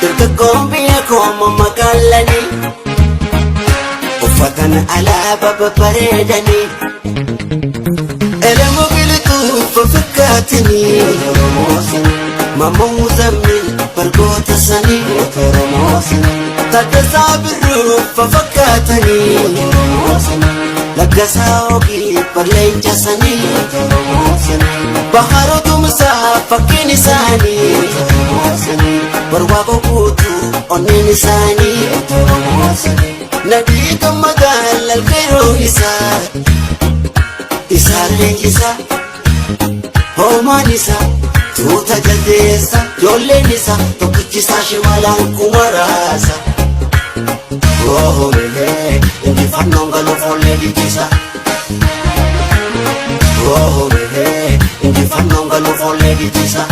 Dargaggoon biyya koo mammagaalanii uffatan alaabaa babbareedanii Elemoo Qilxuu fafakkaatanii Maammoo Muzammil bargoota sanii Taaddasaa Birruu fafakkaatanii Laggasaa Oogii barleenca sanii Baharoo Tumsaa fakkiin isaanii Barwaaqoo guutuu onneen isaanii Nadhii Gammadaa lalqeeroo isaa Isaa leenjisaa hoomaan isaa tuuta jaldeessa ijoolleen isaa tokkichisaa shimalaan kumaraasa. Oomelee injifannoon galuuf ollee dhichisa. Oomelee injifannoon galuuf ollee dhichisa.